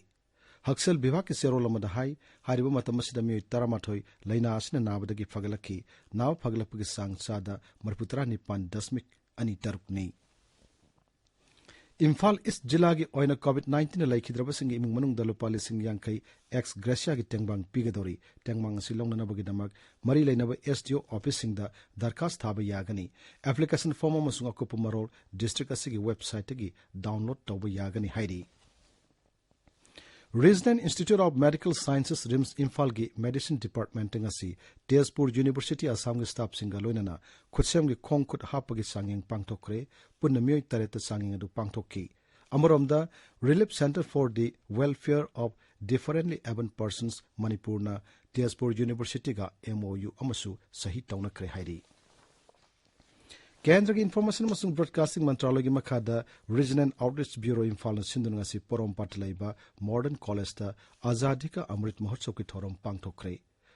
ꯍꯛꯁꯦꯜ ꯕꯤꯚꯥꯒꯀꯤ ꯆꯦꯔꯣꯜ ꯑꯃꯗ ꯍꯥꯏ, ꯍꯥꯏꯔꯤꯕ ꯃꯇꯝ ꯑꯁꯤꯗ ꯃꯤꯑꯣꯏ ꯇꯔꯥꯃꯥꯊꯣꯏ ꯂꯥꯏꯅꯥ ꯑꯁꯤꯅ ꯅꯥꯕꯗꯒꯤ ꯐꯒꯠꯂꯛꯈꯤ꯫ ꯅꯥꯕ ꯐꯒꯠꯂꯛꯄꯒꯤ ꯆꯥꯡ ꯆꯥꯗ ꯃꯔꯤꯐꯨ ꯇꯔꯥꯅꯤꯄꯥꯟ ꯗꯁꯃꯤꯛ ꯑꯅꯤ ꯇꯔꯨꯛꯅꯤ꯫ ꯏꯝꯐꯥꯜ ꯏꯁ ꯖꯤꯂꯥꯒꯤ ꯑꯣꯏꯅ ꯀꯣꯚꯤꯗ ꯅꯥꯏꯟꯇꯤꯟꯅ ꯂꯩꯈꯤꯗ꯭ꯔꯕꯁꯤꯡꯒꯤ ꯏꯃꯨꯡ ꯃꯅꯨꯡꯗ ꯂꯨꯄꯥ ꯂꯤꯁꯤꯡ ꯌꯥꯡꯈꯩ ꯑꯦꯛꯁ ꯒ꯭ꯔꯦꯁꯤꯌꯥꯒꯤ ꯇꯦꯡꯕꯥꯡ ꯄꯤꯒꯗꯧꯔꯤ꯫ ꯇꯦꯡꯕꯥꯡ ꯑꯁꯤ ꯂꯧꯅꯅꯕꯒꯤꯗꯃꯛ ꯃꯔꯤ ꯂꯩꯅꯕ ꯑꯦꯁ ꯗꯤ ꯑꯣ ꯑꯣꯐꯤꯁꯁꯤꯡꯗ ꯗꯔꯈꯥꯁ ꯊꯥꯕ ꯌꯥꯒꯅꯤ꯫ ꯑꯦꯄ꯭ꯂꯤꯀꯦꯁꯟ ꯐꯣꯔꯝ ꯑꯃꯁꯨꯡ ꯑꯀꯨꯞꯄ ꯃꯔꯣꯜ ꯗꯤꯁꯇ꯭ꯔꯤꯛ ꯑꯁꯤꯒꯤ ꯋꯦꯕꯁꯥꯏꯠꯇꯒꯤ ꯗꯥꯎꯟꯂꯣꯗ ꯇꯧꯕ ꯌꯥꯒꯅꯤ ꯍꯥꯏꯔꯤ꯫ Regional Institute of Medical Sciences, RIMS ꯏꯝꯐꯥꯜꯒꯤ ꯃꯦꯗꯤꯁꯤꯟ ꯗꯤꯄꯥꯔꯠꯃꯦꯟꯠ ꯉꯁꯤ ꯇꯦꯖꯄꯨꯔ ꯌꯨꯅꯤꯚꯔꯁꯤꯇꯤ ꯑꯁꯥꯝꯒꯤ ꯁ꯭ꯇꯥꯐꯁꯤꯡꯒ ꯂꯣꯏꯅꯅ ꯈꯨꯠꯁꯦꯝꯒꯤ ꯈꯣꯡ ꯈꯨꯠ ꯍꯥꯞꯄꯒꯤ ꯆꯥꯡꯌꯦꯡ ꯄꯥꯡꯊꯣꯛꯈ꯭ꯔꯦ꯫ ꯄꯨꯟꯅ ꯃꯤꯑꯣꯏ ꯇꯔꯦꯠꯇ ꯆꯥꯡꯌꯦꯡ ꯑꯗꯨ ꯄꯥꯡꯊꯣꯛꯈꯤ꯫ ꯑꯃꯔꯣꯝꯗ, Relief Centre for the Welfare of Differently Abled Persons, ꯃꯅꯤꯄꯨꯔꯅ ꯇꯦꯖꯄꯨꯔ ꯌꯨꯅꯤꯚꯔꯁꯤꯇꯤꯒ ꯑꯦꯝ ꯑꯣ ꯌꯨ ꯑꯃꯁꯨ ꯁꯍꯤ ꯇꯧꯅꯈ꯭ꯔꯦ ꯍꯥꯏꯔꯤ꯫ ꯀꯦꯟꯗ꯭ꯔꯒꯤ ꯏꯟꯐꯣꯔꯃꯦꯁꯟ ꯑꯃꯁꯨꯡ ꯕ꯭ꯔꯣꯗꯀꯥꯁꯇꯤꯡ ꯃꯟꯇ꯭ꯔꯥꯂꯌꯒꯤ ꯃꯈꯥꯗ ꯔꯤꯖꯅꯦꯜ ꯑꯥꯎꯠꯔꯤꯆ ꯕ꯭ꯌꯨꯔꯣ ꯏꯝꯐꯥꯜꯅ ꯁꯤꯟꯗꯨꯅ ꯉꯁꯤ ꯄꯣꯔꯣꯝꯄꯥꯠꯇ ꯂꯩꯕ ꯃꯣꯗꯔꯟ ꯀꯣꯂꯦꯖꯇ ꯑꯖꯥꯗꯤ ꯀꯥ ꯑꯃ꯭ꯔꯤꯠ ꯃꯍꯣꯠꯁꯕꯀꯤ ꯊꯧꯔꯝ ꯄꯥꯡꯊꯣꯛꯈ꯭ꯔꯦ꯫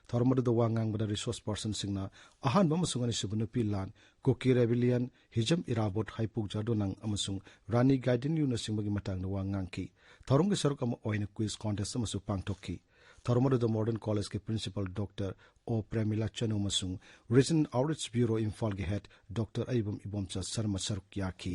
ꯊꯧꯔꯝ ꯑꯗꯨꯗ ꯋꯥ ꯉꯥꯡꯕꯗ ꯔꯤꯁꯣꯔꯁ ꯄꯔꯁꯟꯁꯤꯡꯅ ꯑꯍꯥꯟꯕ ꯑꯃꯁꯨꯡ ꯑꯅꯤꯁꯨꯕ ꯅꯨꯄꯤ ꯂꯥꯟ, ꯀꯨꯀꯤ ꯔꯦꯕꯤꯂꯤꯌꯟ, ꯍꯤꯖꯝ ꯏꯔꯥꯕꯣꯠ, ꯍꯩꯄꯨꯛ ꯖꯥꯗꯣꯅꯪ ꯑꯃꯁꯨꯡ ꯔꯥꯅꯤ ꯒꯥꯏꯗꯤꯟꯂꯤꯌꯨꯅꯆꯤꯡꯕꯒꯤ ꯃꯇꯥꯡꯗ ꯋꯥ ꯉꯥꯡꯈꯤ꯫ ꯊꯧꯔꯝꯒꯤ ꯁꯔꯨꯛ ꯑꯃ ꯑꯣꯏꯅ ꯀ꯭ꯋꯤꯖ ꯀꯣꯟꯇꯦꯁ ꯑꯃꯁꯨ ꯄꯥꯡꯊꯣꯛꯈꯤ꯫ ꯊꯧꯔꯝ ꯑꯗꯨꯗ ꯃꯣꯗꯔꯟ ꯀꯣꯂꯦꯖꯀꯤ ꯄ꯭ꯔꯤꯟꯁꯤꯄꯥꯜ ꯗꯣꯛꯇꯔ ꯑꯣ ꯄ꯭ꯔꯦꯃꯤꯂꯥ ꯆꯅꯨ ꯑꯃꯁꯨꯡ ꯔꯤꯖꯅꯦꯜ ꯑꯥꯎꯠꯔꯤꯆ ꯕ꯭ꯌꯨꯔꯣ ꯏꯝꯐꯥꯜꯒꯤ ꯍꯦꯗ ꯗꯣꯛꯇꯔ ꯑꯔꯤꯕꯝ ꯏꯕꯣꯝꯆ ꯁꯔꯃ ꯁꯔꯨꯛ ꯌꯥꯈꯤ꯫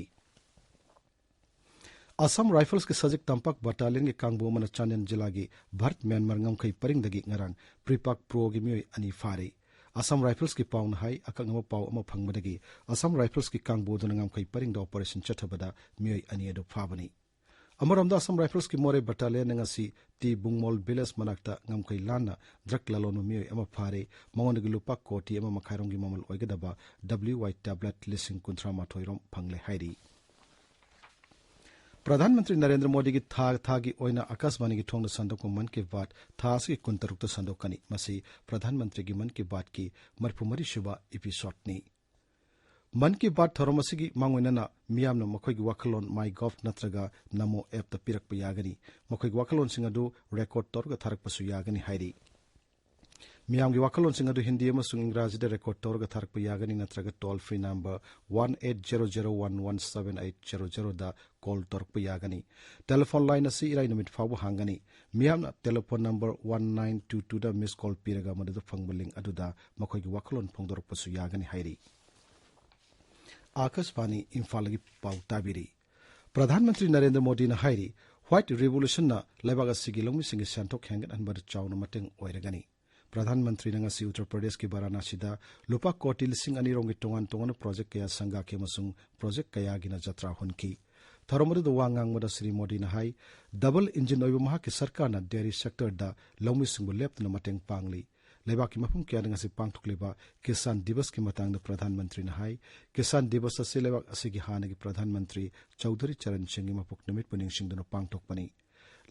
ꯑꯁꯥꯝ ꯔꯥꯏꯐꯜꯁꯀꯤ ꯁꯖꯤꯛ ꯇꯝꯄꯥꯛ ꯕꯠꯇꯥꯂꯤꯌꯟꯒꯤ ꯀꯥꯡꯕꯨ ꯑꯃꯅ ꯆꯥꯟꯗꯦꯜ ꯖꯤꯂꯥꯒꯤ ꯚꯥꯔꯠ ꯃ꯭ꯌꯥꯟꯃꯥꯔ ꯉꯝꯈꯩ ꯄꯔꯤꯡꯗꯒꯤ ꯉꯔꯥꯡ ꯄ꯭ꯔꯤꯄꯥꯛ ꯄ꯭ꯔꯣꯒꯤ ꯃꯤꯑꯣꯏ ꯑꯅꯤ ꯐꯥꯔꯦ꯫ ꯑꯁꯥꯝ ꯔꯥꯏꯐꯜꯁꯀꯤ ꯄꯥꯎꯅ ꯍꯥꯏ, ꯑꯀꯛꯅꯕ ꯄꯥꯎ ꯑꯃ ꯐꯪꯕꯗꯒꯤ ꯑꯁꯥꯝ ꯔꯥꯏꯐꯜꯁꯀꯤ ꯀꯥꯡꯕꯨ ꯑꯗꯨꯅ ꯉꯝꯈꯩ ꯄꯔꯤꯡꯗ ꯑꯣꯄꯔꯦꯁꯟ ꯆꯠꯊꯕꯗ ꯃꯤꯑꯣꯏ ꯑꯅꯤ ꯑꯗꯨ ꯐꯥꯕꯅꯤ꯫ ꯑꯃꯔꯣꯝꯗ ꯑꯁꯥꯝ ꯔꯥꯏꯐꯜꯁꯀꯤ ꯃꯣꯔꯦ ꯕꯠꯇꯥꯂꯤꯌꯟꯅ ꯉꯁꯤ ꯇꯤ ꯕꯨꯡꯃꯣꯜ ꯚꯤꯂꯦꯖ ꯃꯅꯥꯛꯇ ꯉꯝꯈꯩ ꯂꯥꯟꯅ ꯗ꯭ꯔꯒ ꯂꯂꯣꯟꯕ ꯃꯤꯑꯣꯏ ꯑꯃ ꯐꯥꯔꯦ꯫ ꯃꯉꯣꯟꯗꯒꯤ ꯂꯨꯄꯥ ꯀꯣꯇꯤ ꯑꯃ ꯃꯈꯥꯏꯔꯣꯝꯒꯤ ꯃꯃꯜ ꯑꯣꯏꯒꯗꯕ ꯗꯕ꯭ꯂꯤꯎ ꯋꯥꯏ ꯇꯦꯕ꯭ꯂꯦꯠ ꯂꯤꯁꯤꯡ ꯀꯨꯟꯊ꯭ꯔꯥ ꯃꯥꯊꯣꯏ ꯔꯣꯝ ꯐꯪꯂꯦ ꯍꯥꯏꯔꯤ꯫ ꯄ꯭ꯔꯙꯥꯟ ꯃꯟꯇ꯭ꯔꯤ ꯅꯔꯦꯟꯗ꯭ꯔ ꯃꯣꯗꯤꯒꯤ ꯊꯥ ꯊꯥꯒꯤ ꯑꯣꯏꯅ ꯑꯥꯀꯥꯁꯕꯥꯅꯤꯒꯤ ꯊꯣꯡꯗ ꯁꯟꯗꯣꯛꯄ ꯃꯟ ꯀꯤ ꯕꯥꯠ ꯊꯥ ꯑꯁꯤꯒꯤ ꯀꯨꯟꯇꯔꯨꯛꯇ ꯁꯟꯗꯣꯛꯀꯅꯤ꯫ ꯃꯁꯤ ꯄ꯭ꯔꯙꯥꯟ ꯃꯟꯇ꯭ꯔꯤꯒꯤ ꯃꯟ ꯀꯤ ꯕꯥꯠꯀꯤ ꯃꯔꯤꯐꯨ ꯃꯔꯤ ꯁꯨꯕ ꯏꯄꯤꯁꯣꯗꯅꯤ꯫ ꯃꯟ ꯀꯤ ꯕꯥꯠ ꯊꯧꯔꯝ ꯑꯁꯤꯒꯤ ꯃꯥꯡꯑꯣꯏꯅꯅ ꯃꯤꯌꯥꯝꯅ ꯃꯈꯣꯏꯒꯤ ꯋꯥꯈꯜꯂꯣꯟ ꯃꯥꯏ ꯒꯣꯚ ꯅꯠꯇ꯭ꯔꯒ ꯅꯃꯣ ꯑꯦꯞꯇ ꯄꯤꯔꯛꯄ ꯌꯥꯒꯅꯤ꯫ ꯃꯈꯣꯏꯒꯤ ꯋꯥꯈꯜꯂꯣꯟꯁꯤꯡ ꯑꯗꯨ ꯔꯦꯀꯣꯔꯗ ꯇꯧꯔꯒ ꯊꯥꯔꯛꯄꯁꯨ ꯌꯥꯒꯅꯤ ꯍꯥꯏꯔꯤ꯫ ꯃꯤꯌꯥꯝꯒꯤ ꯋꯥꯈꯜꯂꯣꯟꯁꯤꯡ ꯑꯗꯨ ꯍꯤꯟꯗꯤ ꯑꯃꯁꯨꯡ ꯏꯪꯒ꯭ꯔꯥꯖꯤꯗ ꯔꯦꯀꯣꯔꯗ ꯇꯧꯔꯒ ꯊꯥꯔꯛꯄ ꯌꯥꯒꯅꯤ ꯅꯠꯇ꯭ꯔꯒ toll free number one eight zero zero one one seven eight zero ꯖꯦꯔꯣꯗ ꯀꯣꯜ ꯇꯧꯔꯛꯄ ꯌꯥꯒꯅꯤ꯫ ꯇꯦꯂꯤꯐꯣꯟ ꯂꯥꯏꯟ ꯑꯁꯤ ꯏꯔꯥꯏ ꯅꯨꯃꯤꯠ ꯐꯥꯎꯕ ꯍꯥꯡꯒꯅꯤ꯫ ꯃꯤꯌꯥꯝꯅ telephone number one nine two ꯇꯨꯗ ꯃꯤꯁ ꯀꯣꯜ ꯄꯤꯔꯒ ꯃꯗꯨꯗ ꯐꯪꯕ ꯂꯤꯡ ꯑꯗꯨꯗ ꯃꯈꯣꯏꯒꯤ ꯋꯥꯈꯜꯂꯣꯟ ꯐꯣꯡꯗꯣꯔꯛꯄꯁꯨ ꯌꯥꯒꯅꯤ ꯍꯥꯏꯔꯤ꯫ ꯑꯥꯀꯥꯁꯕꯥꯅꯤ ꯏꯝꯐꯥꯜꯒꯤ ꯄꯥꯎ ꯇꯥꯕꯤꯔꯤ꯫ ꯄ꯭ꯔꯙꯥꯟ ꯃꯟꯇ꯭ꯔꯤ ꯅꯔꯦꯟꯗ꯭ꯔ ꯃꯣꯗꯤꯅ ꯍꯥꯏꯔꯤ, ꯋꯥꯏꯠ ꯔꯤꯚꯣꯂꯨꯁꯟꯅ ꯂꯩꯕꯥꯛ ꯑꯁꯤꯒꯤ ꯂꯧꯃꯤꯁꯤꯡꯒꯤ ꯁꯦꯟꯊꯣꯛ ꯍꯦꯟꯒꯠꯍꯟꯕꯗ ꯆꯥꯎꯅ ꯃꯇꯦꯡ ꯑꯣꯏꯔꯒꯅꯤ꯫ ꯄ꯭ꯔꯙꯥꯟ ꯃꯟꯇ꯭ꯔꯤꯅ ꯉꯁꯤ ꯎꯠꯇꯔ ꯄ꯭ꯔꯗꯦꯁꯀꯤ ꯚꯥꯔꯥꯅꯥꯁꯤꯗ ꯂꯨꯄꯥ ꯀꯣꯇꯤ ꯂꯤꯁꯤꯡ ꯑꯅꯤ ꯔꯣꯝꯒꯤ ꯇꯣꯉꯥꯟ ꯇꯣꯉꯥꯟꯕ ꯄ꯭ꯔꯣꯖꯦꯛ ꯀꯌꯥ ꯁꯪꯒꯥꯈꯤ ꯑꯃꯁꯨꯡ ꯄ꯭ꯔꯣꯖꯦꯛ ꯀꯌꯥꯒꯤꯅ ꯖꯇ꯭ꯔꯥ ꯍꯨꯟꯈꯤ꯫ ꯊꯧꯔꯝ ꯑꯗꯨꯗ ꯋꯥ ꯉꯥꯡꯕꯗ ꯁ꯭ꯔꯤ ꯃꯣꯗꯤꯅ ꯍꯥꯏ, ꯗꯕꯜ ꯏꯟꯖꯤꯟ ꯑꯣꯏꯕ ꯃꯍꯥꯛꯀꯤ ꯁꯔꯀꯥꯔꯅ ꯗꯦꯔꯤ ꯁꯦꯛꯇꯔꯗ ꯂꯧꯃꯤꯁꯤꯡꯕꯨ ꯂꯦꯞꯇꯅ ꯃꯇꯦꯡ ꯄꯥꯡꯂꯤ꯫ ꯂꯩꯕꯥꯛꯀꯤ ꯃꯐꯝ ꯀꯌꯥꯗ ꯉꯁꯤ ꯄꯥꯡꯊꯣꯛꯂꯤꯕ ꯀꯤꯁꯥꯟ ꯗꯤꯕꯁꯀꯤ ꯃꯇꯥꯡꯗ ꯄ꯭ꯔꯙꯥꯟ ꯃꯟꯇ꯭ꯔꯤꯅ ꯍꯥꯏ, ꯀꯤꯁꯥꯟ ꯗꯤꯕꯁ ꯑꯁꯤ ꯂꯩꯕꯥꯛ ꯑꯁꯤꯒꯤ ꯍꯥꯟꯅꯒꯤ ꯄ꯭ꯔꯙꯥꯟ ꯃꯟꯇ꯭ꯔꯤ ꯆꯧꯙꯔꯤ ꯆꯔꯟ ꯁꯤꯡꯒꯤ ꯃꯄꯣꯛ ꯅꯨꯃꯤꯠꯄꯨ ꯅꯤꯡꯁꯤꯡꯗꯨꯅ ꯄꯥꯡꯊꯣꯛꯄꯅꯤ꯫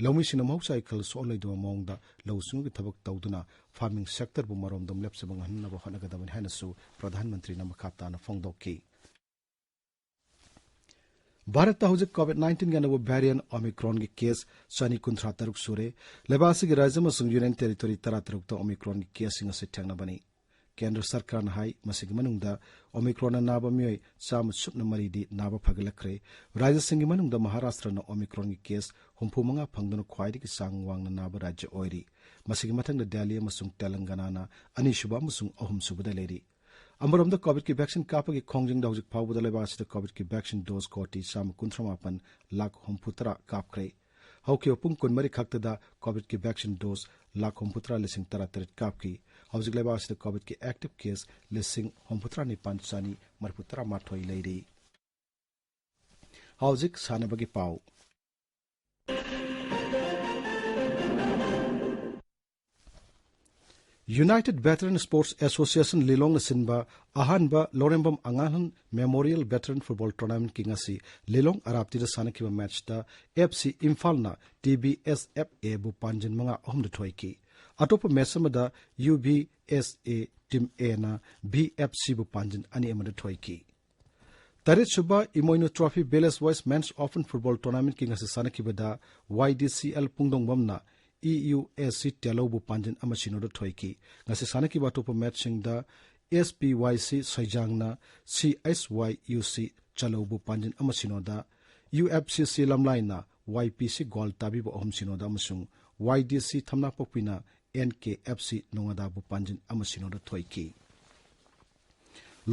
ꯂꯧꯃꯤꯁꯤꯡꯅ ꯃꯍꯧꯁꯥꯒꯤ ꯈꯜ ꯁꯣꯛꯍꯜꯂꯣꯏꯗꯕ ꯃꯑꯣꯡꯗ ꯂꯧꯎ ꯁꯤꯡꯎꯒꯤ ꯊꯕꯛ ꯇꯧꯗꯨꯅ ꯐꯥꯔꯃꯤꯡ ꯁꯦꯛꯇꯔꯕꯨ ꯃꯔꯣꯝꯗꯣꯝ ꯂꯦꯞꯆꯕ ꯉꯝꯍꯟꯅꯕ ꯍꯣꯠꯅꯒꯗꯕꯅꯤ ꯍꯥꯏꯅꯁꯨ ꯄ꯭ꯔꯙꯥꯟ ꯃꯟꯇ꯭ꯔꯤꯅ ꯃꯈꯥ ꯇꯥꯅ ꯐꯣꯡꯗꯣꯛꯈꯤ꯫ ꯚꯥꯔꯠꯇ ꯍꯧꯖꯤꯛ ꯀꯣꯚꯤꯗ ꯅꯥꯏꯟꯇꯤꯟꯒꯤ ꯑꯅꯧꯕ ꯚꯦꯔꯤꯌꯦꯟ ꯑꯣꯃꯤꯀ꯭ꯔꯣꯟꯒꯤ ꯀꯦꯁ ꯆꯅꯤ ꯀꯨꯟꯊ꯭ꯔꯥ ꯇꯔꯨꯛ ꯁꯨꯔꯦ꯫ ꯂꯩꯕꯥꯛ ꯑꯁꯤꯒꯤ ꯔꯥꯖ꯭ꯌ ꯑꯃꯁꯨꯡ ꯌꯨꯅꯤꯌꯟ ꯇꯦꯔꯤꯇꯣꯔꯤ ꯇꯔꯥ ꯇꯔꯨꯛꯇ ꯑꯣꯃꯤꯀ꯭ꯔꯣꯟꯒꯤ ꯀꯦꯁꯁꯤꯡ ꯑꯁꯤ ꯊꯦꯡꯅꯕꯅꯤ꯫ ꯀꯦꯟꯗ꯭ꯔ ꯁꯔꯀꯥꯔꯅ ꯍꯥꯏ, ꯃꯁꯤꯒꯤ ꯃꯅꯨꯡꯗ ꯑꯣꯃꯤꯀ꯭ꯔꯣꯟꯅ ꯅꯥꯕ ꯃꯤꯑꯣꯏ ꯆꯥꯝꯃ ꯁꯨꯞꯅ ꯃꯔꯤꯗꯤ ꯅꯥꯕ ꯐꯒꯠꯂꯛꯈ꯭ꯔꯦ꯫ ꯔꯥꯖ꯭ꯌꯁꯤꯡꯒꯤ ꯃꯅꯨꯡꯗ ꯃꯍꯥꯔꯥꯁꯇ꯭ꯔꯅ ꯑꯣꯃꯤꯀ꯭ꯔꯣꯟꯒꯤ ꯀꯦꯁ ꯍꯨꯝꯐꯨ ꯃꯉꯥ ꯐꯪꯗꯨꯅ ꯈ꯭ꯋꯥꯏꯗꯒꯤ ꯆꯥꯡ ꯋꯥꯡꯅ ꯅꯥꯕ ꯔꯥꯖ꯭ꯌ ꯑꯣꯏꯔꯤ꯫ ꯃꯁꯤꯒꯤ ꯃꯊꯪꯗ ꯗꯦꯜꯂꯤ ꯑꯃꯁꯨꯡ ꯇꯦꯂꯪꯒꯅꯥꯅ ꯑꯅꯤꯁꯨꯕ ꯑꯃꯁꯨꯡ ꯑꯍꯨꯝꯁꯨꯕꯗ ꯂꯩꯔꯤ꯫ ꯑꯃꯔꯣꯝꯗ ꯀꯣꯚꯤꯗꯀꯤ ꯚꯦꯛꯁꯤꯟ ꯀꯥꯞꯄꯒꯤ ꯈꯣꯡꯖꯪꯗ ꯍꯧꯖꯤꯛ ꯐꯥꯎꯕꯗ ꯂꯩꯕꯥꯛ ꯑꯁꯤꯗ ꯀꯣꯚꯤꯗꯀꯤ ꯚꯦꯛꯁꯤꯟ ꯗꯣꯁ ꯀꯣꯇꯤ ꯆꯥꯝꯃ ꯀꯨꯟꯊ꯭ꯔꯥ ꯃꯥꯄꯟ ꯂꯥꯈ ꯍꯨꯝꯐꯨ ꯇꯔꯥ ꯀꯥꯞꯈ꯭ꯔꯦ꯫ ꯍꯧꯈꯤꯕ ꯄꯨꯡ ꯀꯨꯟꯃꯔꯤ ꯈꯛꯇꯗ ꯀꯣꯚꯤꯗꯀꯤ ꯚꯦꯛꯁꯤꯟ ꯗꯣꯁ ꯂꯥꯈ ꯍꯨꯝꯐꯨ ꯇꯔꯥ ꯂꯤꯁꯤꯡ ꯇꯔꯥ ꯇꯔꯦꯠ ꯀꯥꯞꯈꯤ꯫ ꯍꯧꯖꯤꯛ ꯂꯩꯕꯥꯛ ꯑꯁꯤꯗ ꯀꯣꯚꯤꯗꯀꯤ ꯑꯦꯛꯇꯤꯚ ꯀꯦꯁ ꯂꯤꯁꯤꯡ ꯍꯨꯝꯐꯨ ꯇꯔꯥ ꯅꯤꯄꯥꯟ ꯆꯅꯤ ꯃꯔꯤꯐꯨ ꯇꯔꯥ ꯃꯥꯊꯣꯏ ꯂꯩꯔꯤ꯫ ꯍꯧꯖꯤꯛ ꯁꯥꯟꯅꯕꯒꯤ ꯄꯥꯎ꯫ ꯌꯨꯅꯥꯏꯇꯦꯗ ꯚꯦꯇꯔꯟ ꯁ꯭ꯄꯣꯔꯠꯁ ꯑꯦꯁꯣꯁꯤꯌꯦꯁꯟ ꯂꯤꯂꯣꯡꯅ ꯁꯤꯟꯕ ꯑꯍꯥꯟꯕ ꯂꯧꯔꯦꯝꯕꯝ ꯑꯉꯥꯡꯍꯟ ꯃꯦꯃꯣꯔꯤꯌꯦꯜ ꯚꯦꯇꯔꯟ ꯐꯨꯠꯕꯣꯜ ꯇꯣꯔꯅꯥꯃꯦꯟꯠꯀꯤ ꯉꯁꯤ ꯂꯤꯂꯣꯡ ꯑꯔꯥꯞꯇꯤꯗ ꯁꯥꯟꯅꯈꯤꯕ ꯃꯦꯠꯆꯇ ꯑꯦꯐ ꯁꯤ ꯏꯝꯐꯥꯜꯅ ꯇꯤ ꯕꯤ ꯑꯦꯁ ꯑꯦꯐ ꯑꯦꯕꯨ ꯄꯥꯟꯖꯤꯟ ꯃꯉꯥ ꯑꯍꯨꯝꯗ ꯊꯣꯏꯈꯤ꯫ ꯑꯇꯣꯞꯄ ꯃꯦꯠꯆ ꯑꯃꯗ U V S A team N V F ꯁꯤꯕꯨ ꯄꯥꯟꯖꯤꯟ ꯑꯅꯤ ꯑꯃꯗ ꯊꯣꯏꯈꯤ꯫ ꯇꯔꯦꯠꯁꯨꯕ ꯏꯃꯣꯏꯅꯨ trophy village wise men's open football ꯇꯣꯔꯅꯥꯃꯦꯟꯠꯀꯤ ꯉꯁꯤ ꯁꯥꯟꯅꯈꯤꯕꯗ ꯋꯥꯏ ꯗꯤ ꯁꯤ ꯑꯦꯜ ꯄꯨꯡꯗꯣꯡꯕꯝꯅ ꯏ ꯌꯨ ꯑꯦꯁ ꯁꯤ ꯇꯦꯂꯧꯕꯨ ꯄꯥꯟꯖꯤꯟ ꯑꯃ ꯁꯤꯅꯣꯗ ꯊꯣꯏꯈꯤ꯫ ꯉꯁꯤ ꯁꯥꯟꯅꯈꯤꯕ ꯑꯇꯣꯞꯄ ꯃꯦꯠꯆꯁꯤꯡꯗ ꯑꯦꯁ ꯄꯤ ꯋꯥꯏ ꯁꯤ ꯁꯩꯖꯥꯡꯅ ꯁꯤ ꯑꯩꯆ ꯋꯥꯏ ꯌꯨ ꯁꯤ ꯆꯂꯧꯕꯨ ꯄꯥꯟꯖꯤꯟ ꯑꯃ ꯁꯤꯅꯣꯗ, ꯌꯨ ꯑꯦꯐ ꯁꯤ ꯁꯤ ꯂꯝꯂꯥꯏꯅ ꯋꯥꯏ ꯄꯤ ꯁꯤ ꯒꯣꯜ ꯇꯥꯕꯤꯕ ꯑꯍꯨꯝ ꯁꯤꯅꯣꯗ ꯑꯃꯁꯨꯡ ꯋꯥꯏ ꯗꯤ ꯁꯤ ꯊꯝꯅꯥꯄꯣꯛꯄꯤꯅ ꯑꯦꯟ ꯀꯦ ꯑꯦꯐ ꯁꯤ ꯅꯣꯉꯥꯗꯥꯕꯨ ꯄꯥꯟꯖꯤꯟ ꯑꯃ ꯁꯤꯅꯣꯗ ꯊꯣꯏꯈꯤ꯫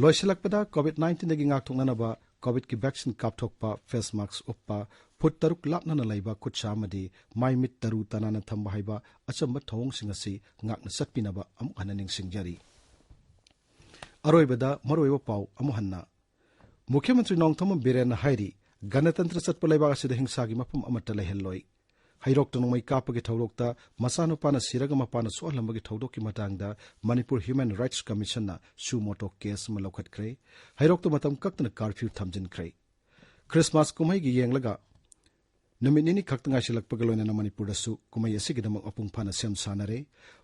ꯂꯣꯏꯁꯤꯜꯂꯛꯄꯗ ꯀꯣꯚꯤꯗ ꯅꯥꯏꯟꯇꯤꯟꯗꯒꯤ ꯉꯥꯛꯊꯣꯛꯅꯅꯕ ꯀꯣꯚꯤꯗꯀꯤ ꯚꯦꯛꯁꯤꯟ ꯀꯥꯞꯊꯣꯛꯄ, ꯐꯦꯁ ꯃꯥꯛꯁ ꯎꯞꯄ, ꯐꯨꯠ ꯇꯔꯨꯛ ꯂꯥꯞꯅꯅ ꯂꯩꯕ ꯈꯨꯠꯁꯥ ꯑꯃꯗꯤ ꯃꯥꯏ ꯃꯤꯠ ꯇꯔꯨ ꯇꯅꯥꯟꯅ ꯊꯝꯕ ꯍꯥꯏꯕ ꯑꯆꯝꯕ ꯊꯧꯑꯣꯡꯁꯤꯡ ꯑꯁꯤ ꯉꯥꯛꯅ ꯆꯠꯄꯤꯅꯕ ꯑꯃꯨꯛ ꯍꯟꯅ ꯅꯤꯡꯁꯤꯡꯖꯔꯤ꯫ ꯑꯔꯣꯏꯕꯗ ꯃꯔꯨꯑꯣꯏꯕ ꯄꯥꯎ ꯑꯃꯨꯛ ꯍꯟꯅ꯫ ꯃꯨꯈ꯭ꯌ ꯃꯟꯇ꯭ꯔꯤ ꯅꯣꯡꯊꯣꯝꯕꯝ ꯕꯤꯔꯦꯟꯅ ꯍꯥꯏꯔꯤ, ꯒꯅꯇꯟꯇ꯭ꯔ ꯆꯠꯄ ꯂꯩꯕꯥꯛ ꯑꯁꯤꯗ ꯍꯤꯡꯁꯥꯒꯤ ꯃꯐꯝ ꯑꯃꯠꯇ ꯂꯩꯍꯜꯂꯣꯏ꯫ ꯍꯩꯔꯣꯛꯇ ꯅꯣꯡꯃꯩ ꯀꯥꯞꯄꯒꯤ ꯊꯧꯗꯣꯛꯇ ꯃꯆꯥꯅꯨꯄꯥꯅ ꯁꯤꯔꯒ ꯃꯄꯥꯅ ꯁꯣꯛꯍꯜꯂꯝꯕꯒꯤ ꯊꯧꯗꯣꯛꯀꯤ ꯃꯇꯥꯡꯗ ꯃꯅꯤꯄꯨꯔ ꯍ꯭ꯌꯨꯃꯦꯟ ꯔꯥꯏꯠꯁ ꯀꯃꯤꯁꯟꯅ ꯁꯨ ꯃꯣꯇꯣ ꯀꯦꯁ ꯑꯃ ꯂꯧꯈꯠꯈ꯭ꯔꯦ꯫ ꯍꯩꯔꯣꯛꯇ ꯃꯇꯝ ꯀꯛꯇꯅ ꯀꯥꯔꯐ꯭ꯌꯨ ꯊꯝꯖꯤꯟꯈ꯭ꯔꯦ꯫ ꯈ꯭ꯔꯤꯁꯃꯥꯁ ꯀꯨꯝꯍꯩꯒꯤ ꯌꯦꯡꯂꯒ ꯅꯨꯃꯤꯠ ꯅꯤꯅꯤ ꯈꯛꯇ ꯉꯥꯏꯁꯤꯜꯂꯛꯄꯒ ꯂꯣꯏꯅꯅ ꯃꯅꯤꯄꯨꯔꯗꯁꯨ ꯀꯨꯝꯍꯩ ꯑꯁꯤꯒꯤꯗꯃꯛ ꯃꯄꯨꯡ ꯐꯥꯅ ꯁꯦꯝ ꯁꯥꯅꯔꯦ꯫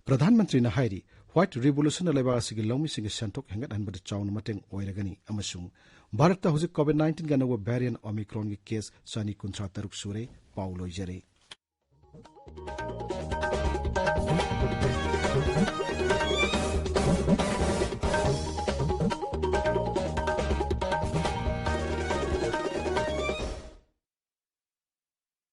ꯄ꯭ꯔꯙꯥꯟ ꯃꯟꯇ꯭ꯔꯤꯅ ꯍꯥꯏꯔꯤ, White Revolutionꯅ ꯂꯩꯕꯥꯛ ꯑꯁꯤꯒꯤ ꯂꯧꯃꯤꯁꯤꯡꯒꯤ ꯁꯦꯟꯊꯣꯛ ꯍꯦꯟꯒꯠꯍꯟꯕꯗ ꯆꯥꯎꯅ ꯃꯇꯦꯡ ꯑꯣꯏꯔꯒꯅꯤ ꯑꯃꯁꯨꯡ ꯚꯥꯔꯠꯇ ꯍꯧꯖꯤꯛ COVID nineteenꯒꯤ ꯑꯅꯧꯕ variant Omicronꯒꯤ case ꯆꯅꯤ ꯀꯨꯟꯊ꯭ꯔꯥ ꯇꯔꯨꯛ ꯁꯨꯔꯦ꯫ ꯄꯥꯎ ꯂꯣꯏꯖꯔꯦ꯫